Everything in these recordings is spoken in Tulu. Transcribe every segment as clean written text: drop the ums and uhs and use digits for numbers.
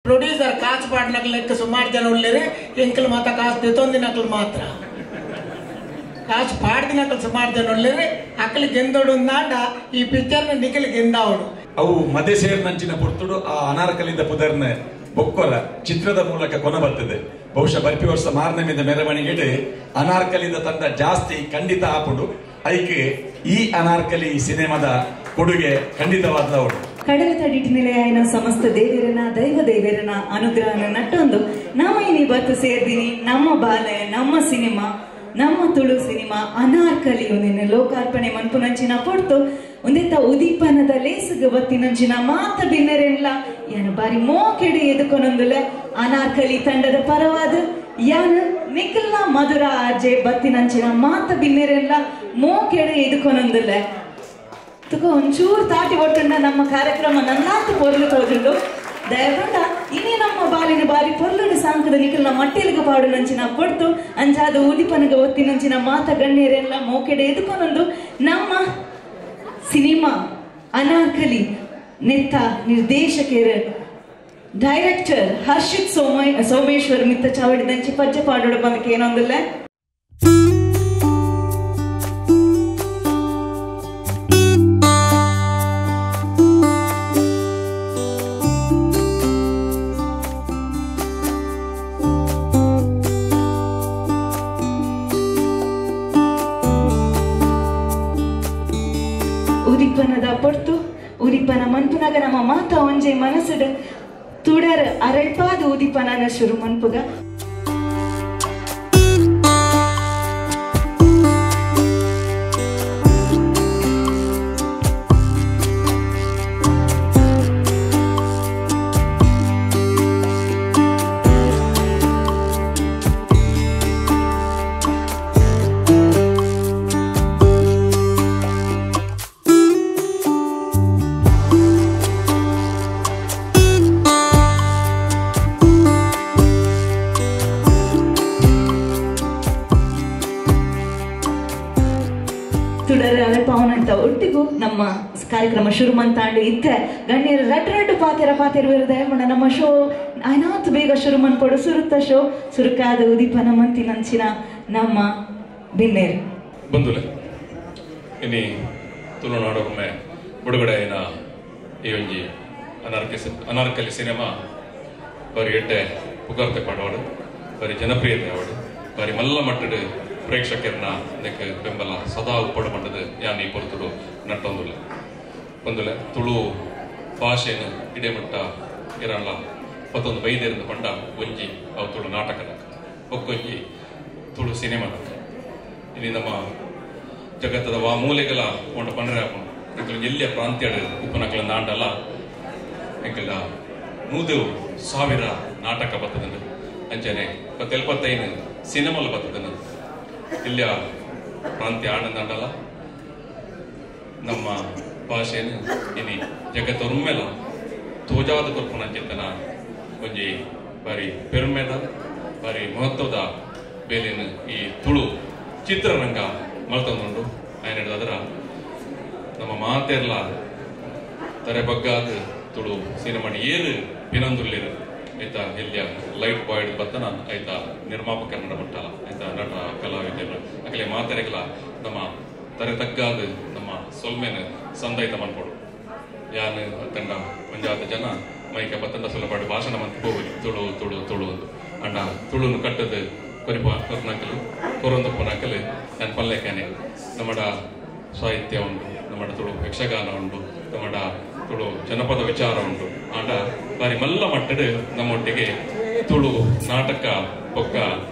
ಪ್ರೊಡ್ಯೂಸರ್ ಕಾಸು ಪಾಡ್ನಕ್ಲೆಕ್ಕ ಸುಮಾರು ಜನ ಉಳ್ಳೇರು ಎಂಕಲ್ ಮಾತ ಕಾಸು ದೆತೊಂದಿನಕ್ಲು ಮಾತ್ರ ಕಾಸು ಪಾಡ್ದಿನಕ್ಲು ಸುಮಾರು ಜನ ಉಳ್ಳೇರು ಅಕ್ಲು ಗೆಂದೋಡು ನಾಡ ಈ ಪಿಕ್ಚರ್ನ ನಿಖಲ್ ಗೆಂದಾವಡು. ಅವು ಮದೆ ಸೇರ್ನಂಚಿನ ಪೊರ್ತುಡು ಆ ಅನಾರ್ಕಲಿದ ಪುದರ್ನ ಬೊಕ್ಕೊರ ಚಿತ್ರದ ಮೂಲಕ ಕೊನ ಬರ್ತದೆ. ಬಹುಶಃ ಬರ್ಪಿ ವರ್ಷ ಮಾರನೆಮಿದ ಮೆರವಣಿಗೆಡು ಅನಾರ್ಕಲಿದ ತಂಡ ಜಾಸ್ತಿ ಖಂಡಿತ ಆಪುಂಡು. ಐಕೆ ಈ ಅನಾರ್ಕಲಿ ಸಿನಿಮಾದ ಕೊಡುಗೆ ಖಂಡಿತವಾದ ಅವಳು. ಕಡಲ ತಡಿಟ್ ನಿಲೆಯಾಯಿನ ಸಮಸ್ತ ದೇವರನ ದೈವ ದೇವರನ ಅನುಗ್ರಹನ ನಟ್ಟೊಂದು ನಮ್ಮ ಇನಿ ಬತ್ತು ಸೇರ್ದಿನಿ ನಮ್ಮ ಬಾಲೆ ನಮ್ಮ ಸಿನಿಮಾ ನಮ್ಮ ತುಳು ಸಿನಿಮಾ ಅನಾರ್ಕಲಿ ಒಂದಿನ ಲೋಕಾರ್ಪಣೆ ಮನ್ಪುನಂಚಿನ ಪೊಡ್ತು ಒಂದೆತ್ತ ಉದೀಪನದ ಲೇಸುಗ ಬತ್ತಿನಂಚಿನ ಮಾತ ಬಿನ್ನೆರೆನ್ಲ ಯಾನು ಬಾರಿ ಮೋಕೆಡು ಎದುಕೊನೊಂದುಲೆ ಅನಾರ್ಕಲಿ ತಂಡದ ಪರವಾದ ಯಾನು ನಿಖಲ್ನ ಮಧುರ ಆರ್ಜೆ ಬತ್ತಿನಂಚಿನ ಮಾತ ಬಿನ್ನೆರೆನ್ಲ ಮೋಕೆಡು ಎದುಕೊನೊಂದುಲೆ ತುಕ ಒಂಚೂರು ತಾಟಿ ಒಟ್ಟುಂಡ ನಮ್ಮ ಕಾರ್ಯಕ್ರಮ ನನ್ನಾತು ಪೊರ್ಲು ತೋಜುಂಡು ದಯಗೊಂಡ ಇನಿ ನಮ್ಮ ಬಾಲಿನ ಬಾರಿ ಪೊರ್ಲುಡು ಸಾಂಕದ ನಿಖಲ್ನ ಮಟ್ಟೆಲಿಗ ಪಾಡು ನಂಚಿನ ಪೊಡ್ತು ಅಂಚಾದ ಉದಿಪನಗ ಒತ್ತಿನಂಚಿನ ಮಾತ ಗಣ್ಯರೆಲ್ಲ ಮೋಕೆಡೆ ಎದುಕೊನೊಂದು ನಮ್ಮ ಸಿನಿಮಾ ಅನಾರ್ಕಲಿ ನೆತ್ತ ನಿರ್ದೇಶಕರು ಡೈರೆಕ್ಟರ್ ಹರ್ಷಿತ್ ಸೋಮೇಶ್ವರ್ ಮಿತ್ತ ಚಾವಡಿದಂಚಿ ಪಜ್ಜೆ ಪಾಡೋಡು ಬಂದಕ್ಕೆ ಏನೊಂದಿಲ್ಲ. ಉದಿಪನದ ಪೊರ್ತು ಉದಿಪನ ಮನ್ಪುನಾಗ ನಮ್ಮ ಮಾತ ಒಂಜೆ ಮನಸ್ಸುಡು ತುಡರ್ ಅರಳ್ಪಾದ ಉದಿಪನ ಶುರು ಮನ್ಪುಗ. ಪಾವನಂತ ಒಟ್ಟಿಗೂ ನಮ್ಮ ಕಾರ್ಯಕ್ರಮ ಶುರು ಮಂತಾಂಡು ಇತ್ತೆ ಗಣ್ಯರು ರಡ್ ರಡ್ಡು ಪಾತೆರ ಪಾತೆರ ವಿರುದ್ಧ ನಮ್ಮ ಶೋ ಅನಾಥ ಬೇಗ ಶುರು ಮನ್ಪೊಡು ಸುರುತ್ತ ಶೋ ಸುರುಕಾದ ಉದೀಪನ ಮಂತಿನಂಚಿನ ನಮ್ಮ ಬಿನ್ನೇರು ಬಂಧುಲೆ ಇನಿ ತುಳುನಾಡೊಮ್ಮೆ ಬಿಡುಗಡೆಯಿನ ಈ ಒಂಜಿ ಅನಾರ್ಕಲಿ ಸಿನಿಮಾ ಬಾರಿ ಎಡ್ಡೆ ಪುಗಾರ್ತೆ ಪಾಡೋಡು ಬಾರಿ ಜನಪ್ರಿಯತೆ ಅವಡು ಬಾರಿ ಮಲ್ಲ ಮಟ್ಟದ ಪ್ರೇಕ್ಷಕರನ್ನ ನೆಕ್ ಬೆಂಬಲ ಸದಾ ಉಪ್ಪಡು ಮಟ್ಟದ ಯಾನ್ ಈ ಪೊರ್ತುಡು ನಟ್ಟೊಂದುಲ್ಲ. ಬಂದುಲೆ ತುಳು ಭಾಷೆನು ಇಡೆಮಟ್ಟ ಇರಲ್ಲ ಪತ್ತೊಂದು ಬೈದೇರಿಂದ ಪಂಡ ಒಂಜಿ ಅವು ತುಳು ನಾಟಕದ ಒಕ್ಕೊಂಜಿ ತುಳು ಸಿನಿಮಾದ ಇಲ್ಲಿ ನಮ್ಮ ಜಗತ್ತದ ವಾ ಮೂಲೆಗಳ ಒಂಡ ಪಂಡ್ರೆ ಹಾಕೊಂಡು ಎಂಕಲ್ ಎಲ್ಲಿಯ ಪ್ರಾಂತ್ಯಡು ಉಪ್ಪನಕಲ ನಾಂಡಲ್ಲ ಎಂಕಲ 100,000 ನಾಟಕ ಬರ್ತದಂಡು ಅಂಚನೆ 75 ಸಿನಿಮಾಲ ಬರ್ತದನ್ನು ಇಲ್ಲಿಯ ಪ್ರಾಂತ್ಯ ಆನಂದಾಂಡಲ್ಲ ನಮ್ಮ ಭಾಷೆಯನ್ನು ಇನಿ ಜಗತ್ತೊಮ್ಮೆಲ ತೋಜಾದ ಕೊರ್ಪುನಂಚಿತ್ತನ ಒಂಜಿ ಬಾರಿ ಪೆರ್ಮೆದ ಬಾರಿ ಮಹತ್ವದ ಬೇಲೆಯನ್ನು ಈ ತುಳು ಚಿತ್ರರಂಗ ಮಲ್ತೊಂದುಂಡು. ಆಯ್ನ ನಮ್ಮ ಮಾತೆರ್ಲ ತರೆ ಬಗ್ಗಾದ ತುಳು ಸಿನಿಮಾ ಏರು ಪಿನಂದುರ್ಲಿರು ಆಯ್ತಾ ಎಲ್ಲಿಯ ಲೈಟ್ ಬಾಯ್ಡ್ ಬತ್ತನ ಆಯ್ತಾ ನಿರ್ಮಾಪಕರ ಮುಟ್ಟಲ ಆಯ್ತಾ ನಟ ಕಲಾವಿದರು ಅಕಲೆ ಮಾತೆರೆಗಳ ನಮ್ಮ ತರೆ ತಗ್ಗಾದ ನಮ್ಮ ಸೊಲ್ಮೆನ ಸಂದೈತ ಮನ್ಪೊಡು. ಯಾನು ತಂಡ ಒಂಜಾತ ಜನ ಮೈಕ ಬತ್ತಂಡ ಸುಲಭ ಭಾಷಣ ಮಂತ್ ಹೋಗಿ ತುಳು ತುಳು ತುಳು ಒಂದು ಅಂಡ ತುಳುನು ಕಟ್ಟದು ಕೊರಿಪ ಕೊರ್ನಕಲು ಕೊರೊಂದಪ್ಪನಕಲು ನಾನು ಪಲ್ಲೆಕಾನೆ ನಮ್ಮಡ ಸಾಹಿತ್ಯ ಉಂಟು, ನಮ್ಮಡ ತುಳು ಯಕ್ಷಗಾನ ಉಂಟು, ನಮ್ಮಡ ತುಳು ಜನಪದ ವಿಚಾರ ಉಂಟು. ಆಂಡ ಬಾರಿ ಮಲ್ಲ ಮಟ್ಟದ ನಮ್ಮೊಟ್ಟಿಗೆ ತುಳು ನಾಟಕ ಬೊಕ್ಕ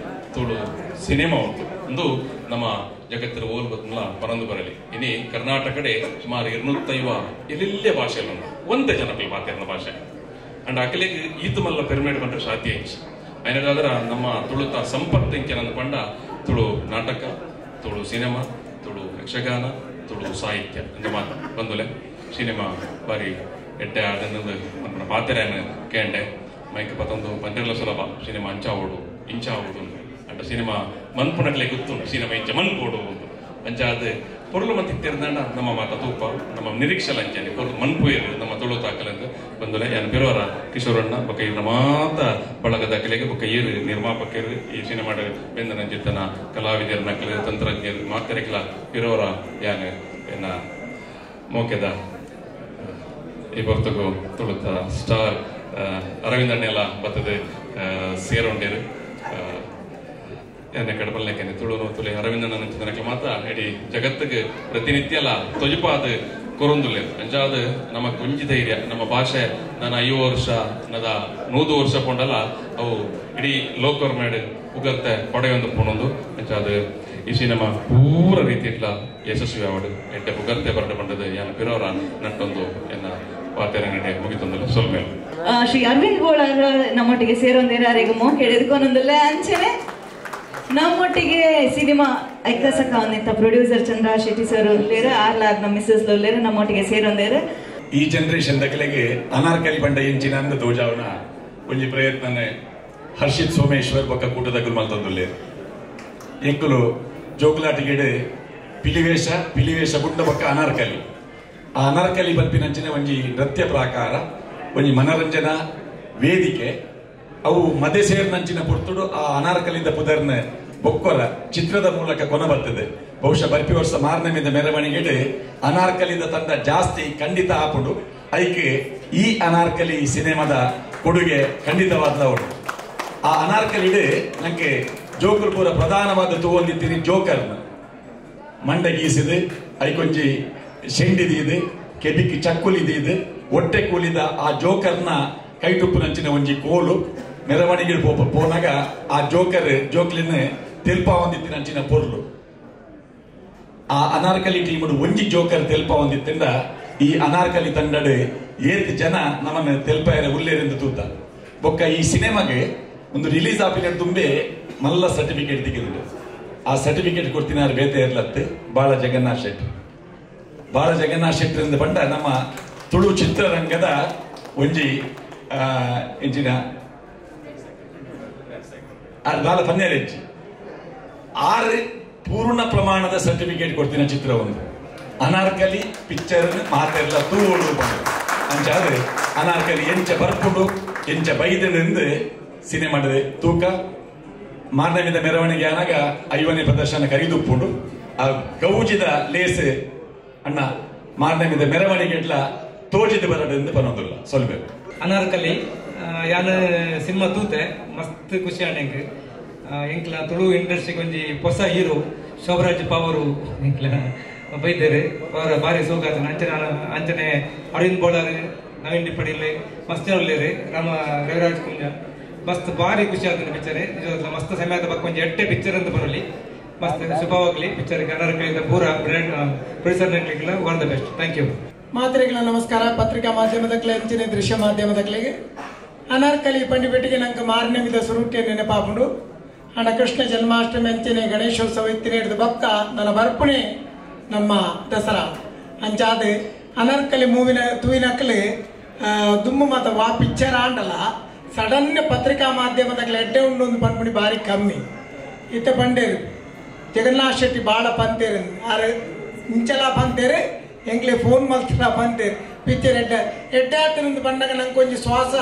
ತುಳು ಸಿನಿಮಾ ಉಂಟು ಒಂದು ನಮ್ಮ ಜಗತ್ತಿನ ಓಲ್ ಬದಲ ಪರಂದು ಬರಲಿ. ಇನಿ ಕರ್ನಾಟಕಡೆ ಸುಮಾರು 250 ಎಲ್ಲೆಲ್ಲೇ ಭಾಷೆಯಲ್ಲಿ ಉಂಟು ಒಂದೇ ಜನಕಲ್ ಮಾತಾಡಿನ ಭಾಷೆ ಅಂಡ್ ಅಕಲಿಗೆ ಈತು ಮಲ್ಲ ಪೆರ್ಮೇಡ್ ಬಂದ್ರೆ ಸಾಧ್ಯ ಇಚ್ಚು. అయినದಾದ್ರೆ ನಮ್ಮ ತುಳುತ ಸಂಪತ್ತು ಇಂಕೆನಂದು ಪಂಡ ತುಳು ನಾಟಕ, ತುಳು ಸಿನಿಮಾ, ತುಳು ಯಕ್ಷಗಾನ, ತುಳು ಸಾಹಿತ್ಯ ಅಂತ ಮಾತು ಬಂದುಲೆ ಸಿನಿಮಾ ಬಾರಿ ಎಡ್ಡೆ ಆಡಂದು ನಮ್ಮ ಪಾತೆರೆಯನ್ನು ಕೇಂಡೆ ಮೈಕ್ ಪತ್ತೊಂದು ಪಂಜೆಲ್ಲ ಸುಲಭ ಸಿನಿಮಾ ಅಂಚಾವೋಡು ಇಂಚಾವೋಡು ಅಂಡ ಸಿನಿಮಾ ಮನ್ಪುನಕ್ಲೆ ಗೊತ್ತುಂಡು ಸಿನಿಮಾ ಇಂಚ ಮನ್ಪೋಡು ಅಂಚಾದ ಪೊರ್ಲು ಮಂತಿತ್ತಿರ್ದಾಂಡ ನಮ್ಮ ಮಾತ ತೂಪ ನಮ್ಮ ನಿರೀಕ್ಷೆ ಲಂಚನೆ ಪೊರ್ಲು ಮನ್ಪುಯರು ನಮ್ಮ ತುಳು ತಾಕಲಂದು ಬಂದಲೆ ಯಾನ್ ಬಿರೋರ ಕಿಶೋರಣ್ಣ ಬೊಕ ಇರ್ನ ಮಾತ ಬಳಗದ ಅಕಲೆಗೆ ಬೊಕ ಏರು ನಿರ್ಮಾಪಕರು ಈ ಸಿನಿಮಾಡ್ ಬೆಂದನಂಜಿತ್ತನ ಕಲಾವಿದರ ನಕಲು ತಂತ್ರಜ್ಞರು ಮಾತರೆಗ್ಲ ಬಿರೋರ ಯಾನ್ ಎನ್ನ ಮೋಕೆದ ಈ ಬರ್ತಗು ತುಳುತ ಸ್ಟಾರ್ ಅರವಿಂದ ಅಣ್ಣೆಲ್ಲ ಬರ್ತದೆ ಸೇರೊಂಡೇರು ಎನ್ನ ಕಡಬಲ್ನೆಕೆನೆ ತುಳುನು ತುಳಿ ಅರವಿಂದಣ್ಣ ನಂಚಿನಕ್ಲೆ ಮಾತ ಇಡೀ ಜಗತ್ತಿಗೆ ಪ್ರತಿನಿತ್ಯ ಅಲ್ಲ ತೊಜುಪಾದ ಕೊರೊಂದುಲ್ಲೆ ಅಂಚಾದ ನಮ್ಮ ಕುಂಜಿ ಧೈರ್ಯ ನಮ್ಮ ಭಾಷೆ ನಾನು 50 ವರ್ಷ ನದ 100 ವರ್ಷ ಪೊಂಡಲ್ಲ ಅವು ಇಡೀ ಲೋಕರ್ ಮೇಡ್ ಉಗರ್ತೆ ಪಡೆಯೊಂದು ಪೊಣೊಂದು ಅಂಚಾದ ಈ ಸಿನಿಮಾ ಪೂರ ರೀತಿ ಇಟ್ಲ ಯಶಸ್ವಿ ಆವಡು ಎಡ್ಡೆ ಪುಗರ್ತೆ ಬರಡು ಬಂದದ ಯಾನ ಪಿರೋರ ನಟ್ಟೊಂದು ಎನ್ನ ಪಾತೆರಂಗಡೆ ಮುಗಿತೊಂದಲ್ಲ ಸೊಲ್ಮೇಲೆ ಶ್ರೀ ಅರವಿಂದ್ ಗೋಳಾರ ನಮ್ಮೊಟ್ಟಿಗೆ ಸೇರೊಂದಿರಾರಿಗೆ ಮೋಕೆ ಎದುಕೊಂದೊಂದುಲ್ಲ ಅಂಚನೆ ನಮ್ಮೊಟ್ಟಿಗೆ cinema ಐಕಸಕ ಅಂದಿತ್ತ producer Chandra Shetty sir ಉಲ್ಲೇರು ಆರ್ಲಾದ್ ನಮ್ಮ ಮಿಸಸ್ ಉಲ್ಲೇರು ನಮ್ಮೊಟ್ಟಿಗೆ ಸೇರೊಂದೇರು ಈ ಜನರೇಷನ್ ದಕಲೆಗೆ ಅನಾರ್ಕಲಿ ಬಂಡ ಎಂಚಿನ ಅಂದ ತೋಜಾವನ ಒಂಜಿ ಪ್ರಯತ್ನನೆ ಹರ್ಷಿತ್ ಸೋಮೇಶ್ವರ್ ಬೊಕ್ಕ ಕೂಟದ ಗುಲ್ಮಲ್ತಂದುಲ್ಲೇರು ಎಂಕುಲು ಜೋಕುಲಾಟಿಗೆಡೆ ಪಿಲಿವೇಶ ಪಿಲಿವೇಶ ಬುಡ್ಡ ಬೊಕ್ಕ ಅನಾರ್ಕಲಿ ಆ ಅನಾರ್ಕಲಿ ಬಲ್ಪಿನಂಚಿನ ಒಂಜಿ ನೃತ್ಯ ಪ್ರಾಕಾರ ಒಂಜಿ ಮನರಂಜನಾ ವೇದಿಕೆ ಅವು ಮದೆ ಸೇರ್ನಂಚಿನ ಪೊರ್ತುಡು ಆ ಅನಾರ್ಕಲಿದ ಪುದರ್ನ ಬೊಕ್ಕೊರ ಚಿತ್ರದ ಮೂಲಕ ಕೊನ ಬರ್ತದೆ. ಬಹುಶಃ ಬರ್ಪಿ ವರ್ಷ ಮಾರನೆಮಿದ ಮೆರವಣಿಗೆಡೆ ಅನಾರ್ಕಲಿದ ತಂಡ ಜಾಸ್ತಿ ಖಂಡಿತ ಆಪುಂಡು. ಐಕೆ ಈ ಅನಾರ್ಕಲಿ ಸಿನಿಮಾದ ಕೊಡುಗೆ ಖಂಡಿತವಾದ ಉಂಟು. ಆ ಅನಾರ್ಕಲಿಡೆ ನಂಗೆ ಜೋಕರ್ ಪೂರ ಪ್ರಧಾನವಾದ ತೂವೊಂದಿತ್ತೀನಿ ಜೋಕರ್ನ ಮಂಡ ಗೀಸಿದೆ, ಐಕೊಂಜಿ ಶೆಂಡಿದೀದೆ, ಕೆಬಿಕ್ಕಿ ಚಕ್ಕುಲಿದೀದೆ, ಹೊಟ್ಟೆ ಕೂಲಿದ ಆ ಜೋಕರ್ನ ಕೈಟುಪ್ಪುನಂಚಿನ ಒಂಜಿ ಕೋಲು ಮೆರವಣಿಗೆ ಪೋನಾಗ ಆ ಜೋಕರ್ ಜೋಕ್ಲಿನ ತೆಲ್ಪ ಹೊಂದಿತ್ತಿನಂಚಿನ ಪೊರ್ಲು. ಆ ಅನಾರ್ಕಲಿ ಟೀಮ್ ಒಂಜಿ ಜೋಕರ್ ತೆಲ್ಪ ಹೊಂದಿತ್ತಿಂದ ಈ ಅನಾರ್ಕಲಿ ತಂಡಡೆ ಏತ್ ಜನ ನಮ್ಮನ್ನು ತೆಲ್ಪಾಯರ ಉಲ್ಲೇರೆಂದು ತೂತ ಬೊಕ್ಕ ಈ ಸಿನಿಮಾಗೆ ಒಂದು ರಿಲೀಸ್ ಆಪಿನ ತುಂಬೆ ಮಲ್ಲ ಸರ್ಟಿಫಿಕೇಟ್ ತೆಗೆದು ಆ ಸರ್ಟಿಫಿಕೇಟ್ ಕೊಡ್ತಿನಾರು ಬೇತೆ ಇರ್ಲತ್ತೆ ಬಾಳ ಜಗನ್ನಾಥ್ ಶೆಟ್ಟಿ. ಬಾಳ ಜಗನ್ನಾಥ್ ಶೆಟ್ಟರಿಂದ ಬಂಡ ನಮ್ಮ ತುಳು ಚಿತ್ರರಂಗದ ಒಂಜಿ ಎಂಚಿನ ಬಾಲ ಪನ್ನೇರೆಂಚಿ ಆರು ಪೂರ್ಣ ಪ್ರಮಾಣದ ಸರ್ಟಿಫಿಕೇಟ್ ಕೊಡ್ತಿನ ಚಿತ್ರ ಒಂದು ಅನಾರ್ಕಲಿ ಪಿಕ್ಚರ್ ಮಾತೆಲ್ಲ ತೂಳು ಅಂಚಾದ್ರೆ ಅನಾರ್ಕಲಿ ಎಂಚ ಬರ್ಪುಂಡು ಎಂಚ ಬೈದೆಂದು ಸಿನಿಮಾದ ತೂಕ ಮಾರ್ನಮಿದ ಮೆರವಣಿಗೆ ಆನಾಗ 50ನೇ ಪ್ರದರ್ಶನ ಕರಿದುಪ್ಪುಂಡು. ಆ ಗೌಜಿದ ಲೇಸ್ ಅಣ್ಣ ಮಾರ್ನಮಿದ ಮೆರವಣಿಗೆ ಎಟ್ಲ ತೋಜಿದ ಬರಡೆಂದು ಬನ್ನೋದಿಲ್ಲ ಸೊಲ್ಬೇಕು. ಅನಾರ್ಕಲಿ ಯಾನ್ ಸಿನಿಮಾ ತೂತೆ ಮಸ್ತ್ ಖುಷಿ ಆಂಡ್ ಎಂಕ್ ಎಂಕ್ಲ ತುಳು ಇಂಡಸ್ಟ್ರಿಗೆ ಒಂಜಿ ಹೊಸ ಹೀರೋ ಶೋಭರಾಜ್ ಪಾವರು ಎಂಕ್ಲ ಬೈದೇರು ಅವರ ಭಾರಿ ಸೋಗಾತನ ಅಂಚನೆ ಅಂಚನೆ ಅರವಿಂದ್ ಬೋಳಾರ್ ನವೀನ್ ಡಿಪ್ಪಡಿಲ್ಲೆ ಮಸ್ತ್ ಜನ ಉಲ್ಲೇರು ರಾಮ ರವಿರಾಜ್ ಕುಂಜ ಮಸ್ತ್ ಭಾರಿ ಖುಷಿ ಆತನ ಪಿಕ್ಚರ್ ನಿಜವಾಗ್ಲೂ ಮಸ್ತ್ ಸಮಯದ ಬಕ್ಕ ಒಂಜಿ ಎಟ್ಟೆ ಪಿಕ್ಚರ್ ಅಂತ ಬರಲಿ ಮಸ್ತ್ ಶುಭವಾಗಲಿ ಪಿಕ್ಚರ್ ಅನಾರ್ಕಲಿದ ಪೂರ ಪ್ರೊಡ್ಯೂಸರ್ ನಕ್ಲಿಗೆಲ್ಲ all the best. Thank you. ಮಾತ್ರೆಗಳ ನಮಸ್ಕಾರ. ಪತ್ರಿಕಾ ಮಾಧ್ಯಮದಕ್ಲೆ ಅಂಚಿನ ದೃಶ್ಯ ಮಾಧ್ಯಮದಕ್ಲೆಗೆ ಅನಾರ್ಕಲಿ ಪಂಡಿಪೆಟ್ಟಿಗೆ ನಂಗೆ ಮಾರನೆಮಿದ ಸುರುಟಿಯ ನೆನಪಾಪುಂಡು. ಅಣ್ಣ ಕೃಷ್ಣ ಜನ್ಮಾಷ್ಟಮಿ ಅಂಚನೆ ಗಣೇಶೋತ್ಸವ ಇತ್ತಿನ ಹಿಡಿದು ಬಕ್ಕ ನನ್ನ ಬರ್ಪುಣೆ ನಮ್ಮ ದಸರಾ ಅಂಚಾದ ಅನಾರ್ಕಲಿ ಮೂವಿನ ತೂವಿನಕ್ಲೆ ದುಮ್ಮು ಮಾತ ವಾ ಪಿಕ್ಚರ್ ಆಂಡಲ್ಲ ಸಡನ್ ಪತ್ರಿಕಾ ಮಾಧ್ಯಮದಕ್ಲೆ ಎಡ್ಡೆ ಉಂಡು ಒಂದು ಪನ್ಪುಣಿ ಭಾರಿ ಕಮ್ಮಿ ಇತ್ತ ಪಂಡೇರು ಜಗನ್ನಾಥ್ ಶೆಟ್ಟಿ ಬಾಳ ಪಂತೇರು ಆರು ಇಂಚಲ ಪಂತೇರು ಎಂಗ್ಲೆ ಫೋನ್ ಮಲ್ತಲ ಪಂತೇರು ಪಿಕ್ಚರ್ ಎಡ್ಡ ಎಡ್ಡಾತನಿಂದ ಬಂದಾಗ ನಂಗೆ ಕೊಂಚ ಶ್ವಾಸ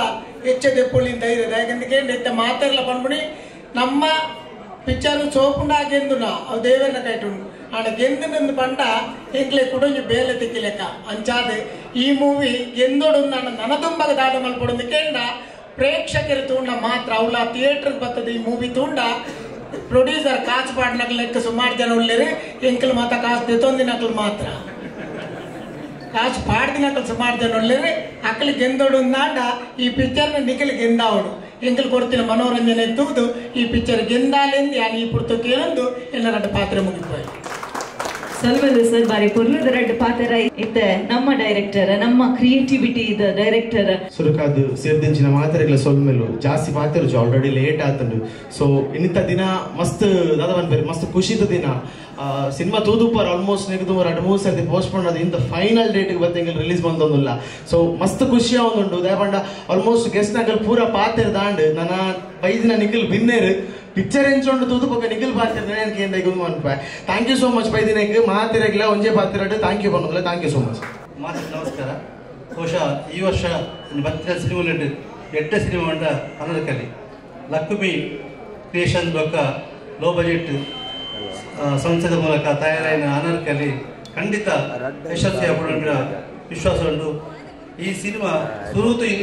ಹೆಚ್ಚ ದೆಪ್ಪುಳಿಂದ ಧೈರ್ಯ ಯಾಕಂದ್ರೆ ಇತ್ತ ಮಾತಾಡಲ ಪನ್ಪುಣಿ ನಮ್ಮ ಪಿಕ್ಚರ್ ಸೋಪುಂಡ ಗೆಂದುನ ಅವು ದೇವರನ್ನ ಕೈಟುಂಡು ಆಡ ಗೆಂದಿನಿಂದ ಬಂಡ ಎಂಗ್ಲೆ ಕುಡೊಂಜಿ ಬೇಲೆ ತಿಕ್ಕಿಲೆಕ್ಕ ಅಂಚಾದ ಈ ಮೂವಿ ಗೆಂದೋಡು ನನ್ನ ನನದುಂಬಗ ದಾದ ಮಲ್ಪೊಡೊಂದು ಕೇಂಡ ಪ್ರೇಕ್ಷಕರು ತೂಂಡ ಮಾತ್ರ ಅವಳ ಥಿಯೇಟರ್ ಬರ್ತದೆ ಈ ಮೂವಿ ತೂಂಡ ಪ್ರೊಡ್ಯೂಸರ್ ಕಾಸು ಪಾಡ್ನಕ್ಲು ಲೆಕ್ಕ ಸುಮಾರು ಜನ ಉಳ್ಳೇರು ಎಂಕಲ್ ಮಾತ ಕಾಸು ದೆತ್ತೊಂದಿನಕ್ಲು ಮಾತ್ರ ಕಾಸು ಪಾಡ್ದಿನಕ್ಲು ಸುಮಾರು ಜನ ಉಳ್ಳೇರು ಅಕ್ಕಲಿ ಗೆಂದೋಡು ಅಂದಾಂಡ ಈ ಪಿಕ್ಚರ್ನ ನಿಖಲ್ ಗೆಂದಾವಡು ಎಂಕಲ್ ಕೊಡ್ತಿನ ಮನೋರಂಜನೆ ತೂದು ಈ ಪಿಕ್ಚರ್ ಗೆಂದಾಲೆಂದು ಯಾನ್ ಈ ಪುರ್ತಕ್ಕೆ ಏನಂದು ಎಲ್ಲ ಪಾತ್ರೆ ಮುಗಿಪೋಯ್. ಸಲ್ವಲು ಸರ್ ಬಾರಿ ಪೊರ್ಲುದ ರಡ್ಡ್ ಪಾತ್ರ ಇತ್ತೆ ನಮ್ಮ ಡೈರೆಕ್ಟರ್ ನಮ್ಮ ಕ್ರಿಯೇಟಿವಿಟಿ ಇದ ಡೈರೆಕ್ಟರ್ ಸುರುಕಾದು ಸೇರ್ದಿಂಚಿನ ಮಾತೆರೆಗ್ಲ ಸೊಲ್ಮೆಲು ಜಾಸ್ತಿ ಪಾತೆರುಜು ಆಲ್ರೆಡಿ ಲೇಟ್ ಆತಂಡು. ಸೊ ಇನ್ನಿತ್ತ ದಿನ ಮಸ್ತ್ ದಾದ ಪನ್ಪೆರ್ ಮಸ್ತ್ ಖುಷಿದ ದಿನ. ಸಿನಿಮಾ ತೂದುಪ್ಪರ್ ಆಲ್ಮೋಸ್ಟ್ ನೆಗದು 2-3 ಸರ್ತಿ ಪೋಸ್ಟ್ ಪೋನ್ ಅದು ಇಂತ ಫೈನಲ್ ಡೇಟ್ಗೆ ಬತ್ತೆ ಎಂಕಲ್ ರಿಲೀಸ್ ಬಂದೊಂದುಲ್ಲ. ಸೊ ಮಸ್ತ್ ಖುಷಿ ಆವೊಂದುಂಡು ದಾಯೆ ಪಂಡ ಆಲ್ಮೋಸ್ಟ್ ಗೆಸ್ಟ್ ನಕಲ್ ಪೂರ ಪಾತೆರ್ ದಾಂಡ್ ನನ ಬೈದಿನ ನಿಖಲ್ ಬಿನ್ನೇರು ಪಿಕ್ಚರ್ ಎಂಚೊಂಡು ತೂದು ಬೊಕ್ಕ ನಿಖಿಲ್ ಪಾತ್ರ ಕೇಂದ್ರ ಮನ್ಪೆ thank you so much ಬೈದಿನಕ್ಕೆ ಮಾತಿರಗಿಲ್ಲ ಒಂಜೇ ಪಾತ್ರ thank you ಬಂದಿಲ್ಲ thank you so much. ಮಾತು ನಮಸ್ಕಾರ. ಬಹುಶಃ ಈ ವರ್ಷ ಬತ್ತಿನ ಸಿನಿಮಾ ಎಡ್ಡೆ ಸಿನಿಮಾ ಉಂಡ ಅನಾರ್ಕಲಿ ಲಕ್ಷ್ಮಿ ಕ್ರಿಯೇಷನ್ ಬೊಕ್ಕ ಲೋ ಬಜೆಟ್ ಸಂಸ್ಥೆದ ಮೂಲಕ ತಯಾರಾಯಿನ ಅನಾರ್ಕಲಿ ಖಂಡಿತ ಯಶಸ್ವಿ ಆಪುಂಡು ವಿಶ್ವಾಸ ಉಂಟು. ಈ ಸಿನಿಮಾ ಸುರುತು ಈ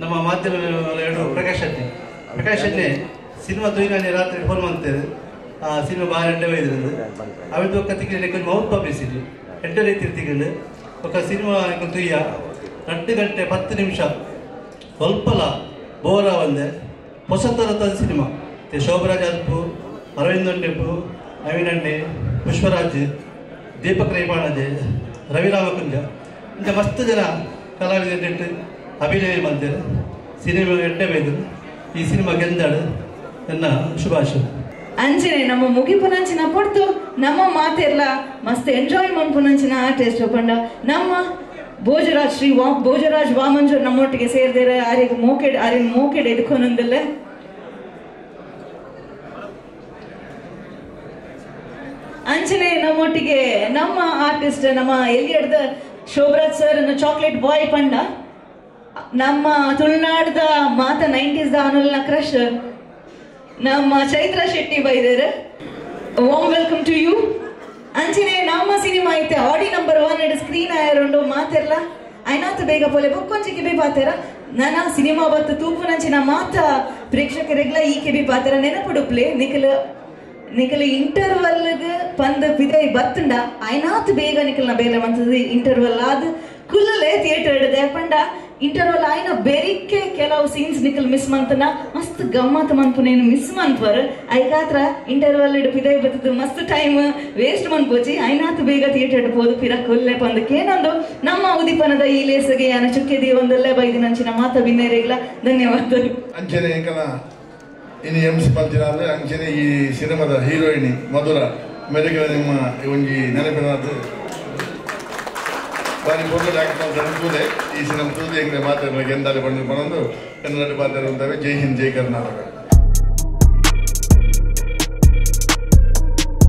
ನಮ್ಮ ಮಾಧ್ಯಮ ಎರಡು ಪ್ರಕಾಶ್ ಶೆಟ್ಟಿ ಪ್ರಕಾಶ್ ಶೆಟ್ಟಿ ಸಿನಿಮಾ ತುಯಿನಾನೆ ರಾತ್ರಿ ಫೋನ್ ಮಾಡ್ತೇವೆ ಆ ಸಿನಿಮಾ ಬಾರಿ ಎಡ್ಡೆ ಬೈದಿರೋದು ಅವಿದ್ದು ಒಕ್ಕ ತಿಂಗಳು ಮೌತ್ ಪಬ್ಲಿಸಿಟಿ ಎಡ್ಡೆ ರೀತಿ ತಿಂಗಳು ఒక ಸಿನಿಮಾ ತುಯ್ಯ 2 ಗಂಟೆ 10 ನಿಮಿಷ ಸ್ವಲ್ಪಲ ಬೋರ ಒಂದೆ ಹೊಸ ಥರದ ಸಿನಿಮಾ. ಶೋಭರಾಜ್ ಅಲ್ಪು, ಅರವಿಂದ್ ಒಂಡೆಪ್ಪು, ನವೀನ್ ಅಣ್ಣೆ, ಪುಷ್ಪರಾಜ್, ದೀಪಕ್ ರೈಪಾಣಜೆ, ರವಿ ರಾಮಕುಂಜ ಇಂಥ ಮಸ್ತ್ ಜನ ಕಲಾವಿದರು ಅಭಿನಯ ಮಾಡ್ತಾರೆ. ಸಿನಿಮಾ ಎಡ್ಡೆ ಬೈದರು. ಈ ಸಿನಿಮಾ ಗೆಂದಾಡು ನನ್ನ ಶುಭಾಶಯ. ಅಂಚನೆ ನಮ್ಮ ಮುಗಿಪುನಂಚಿನ ಪೊಡ್ತು ನಮ್ಮ ಮಾತೆರ್ಲ ಮಸ್ತ್ ಎಂಜಾಯ್ ಮನ್ಪುನಂಚಿನ ಆರ್ಟಿಸ್ಟ್ ಪಂಡ ನಮ್ಮ ಭೋಜರಾಜ್ ಶ್ರೀ ಭೋಜರಾಜ್ ವಾಮಂಜೂರ್ ನಮ್ಮೊಟ್ಟಿಗೆ ಸೇರಿದರೆ ಆರಿಗೆ ಮೋಕೆಡ್ ಆರಿನ ಮೋಕೆಡ್ ಎದುಕೊನೊಂದಿಲ್ಲ. ಅಂಚನೆ ನಮ್ಮೊಟ್ಟಿಗೆ ನಮ್ಮ ಆರ್ಟಿಸ್ಟ್ ನಮ್ಮ ಎಲ್ಲಿಯಡ್ದ ಶೋಭರಾಜ್ ಸರ್ ಚಾಕ್ಲೇಟ್ ಬಾಯ್ ಪಂಡ ನಮ್ಮ ತುಳುನಾಡ್ದ ಮಾತ 90s the crush ನಮ್ಮ ಚೈತ್ರ ಶೆಟ್ಟಿ ಬೈದಾರೆ. ವಾಮ್ welcome to you. ಅಂಚನೆ ನಮ್ಮ ಸಿನಿಮಾ ಐತೆ ಆಡಿ ನಂಬರ್ 1 ಸ್ಕ್ರೀನ್ ಆಯರುಂಡು ಮಾತೆರ್ಲ ಐನಾತ ಬೇಗ ಪೋಲೆ ಬೊಕ್ಕೊಂಜಿ ಕೆಬಿ ಪಾತೆರ ನನ್ನ ಸಿನಿಮಾ ಬತ್ತು ತೂಪುನಂಚಿನ ಮಾತ ಪ್ರೇಕ್ಷಕರಿಗ್ಲ ಈ ಕೆಬಿ ಪಾತೆರ ನೆನಪುಡುಪ್ಲೆ ನಿಖಲ ನಿಖಲ ಇಂಟರ್ವಲ್ಗ್ ಪಂದ ಪಿದೈ ಬತ್ತುಂಡ ಐನಾತ್ ಬೇಗ ನಿಖಲ್ನ ಬೇಲೆ ಮಂತದ ಇಂಟರ್ವಲ್ ಆದ್ ಕುಲ್ಲಲೆ ಥಿಯೇಟರ್ ಹಿಡಿದೆ ಪಂಡ ಇಂಟರ್ವಲ್ ಆಯ್ನ ಬೆರಿಕೆ ಕೆಲವು ಸೀನ್ಸ್ ನಿಖಲ್ ಮಿಸ್ ಮಂತನ ಮಸ್ತ್ ಗಮ್ಮತ್ ಮನ್ಪುನೇನು ಮಿಸ್ ಮನ್ಪರ್ ಐಕಾತ್ರ ಇಂಟರ್ವಲ್ ಇಡು ಪಿದೈ ಬತ್ತದು ಮಸ್ತ್ ಟೈಮ್ ವೇಸ್ಟ್ ಮನ್ಪೋಚಿ ಐನಾತ್ ಬೇಗ ಥಿಯೇಟರ್ ಪೋದು ಪಿರ ಕೊಲ್ಲೆ ಪಂದಕ್ಕೇನೊಂದು ನಮ್ಮ ಉದಿಪನದ ಈ ಲೇಸಗೆ ಯಾನ ಚುಕ್ಕೆ ದೇವೊಂದಲ್ಲೇ ಬೈದಿನಂಚಿನ ಮಾತ ಬಿನ್ನೇರೆಗ್ಲ ಧನ್ಯವಾದಗಳು. ಅಂಚನೆ ಎಂಕನ ಇನ್ನು ಎಂ ಸಿ ಪಂಚಿನಾದ್ರೆ ಅಂಚನೆ ಈ ಸಿನಿಮಾದ ಹೀರೋಯಿನಿ ಮಧುರ ಮೆರೆಗಳ ನಿಮ್ಮ ಒಂಜಿ ನೆನಪಿನಾದ ಬಾರಿ ಪೊರ್ಲು ಆಕ್ಟ್ ತೂದೆ ಈ ಸಿನಿಮಾ ತೂದೆ ಎಂಗ್ರೆ ಮಾತಾಡಲು ಗೆಂದಾಲೆ ಬಂದು ಬಂದು ಕನ್ನಡ ಮಾತಾಡುವಂತವೆ. ಜೈ ಹಿಂದ್, ಜೈ ಕರ್ನಾಟಕ.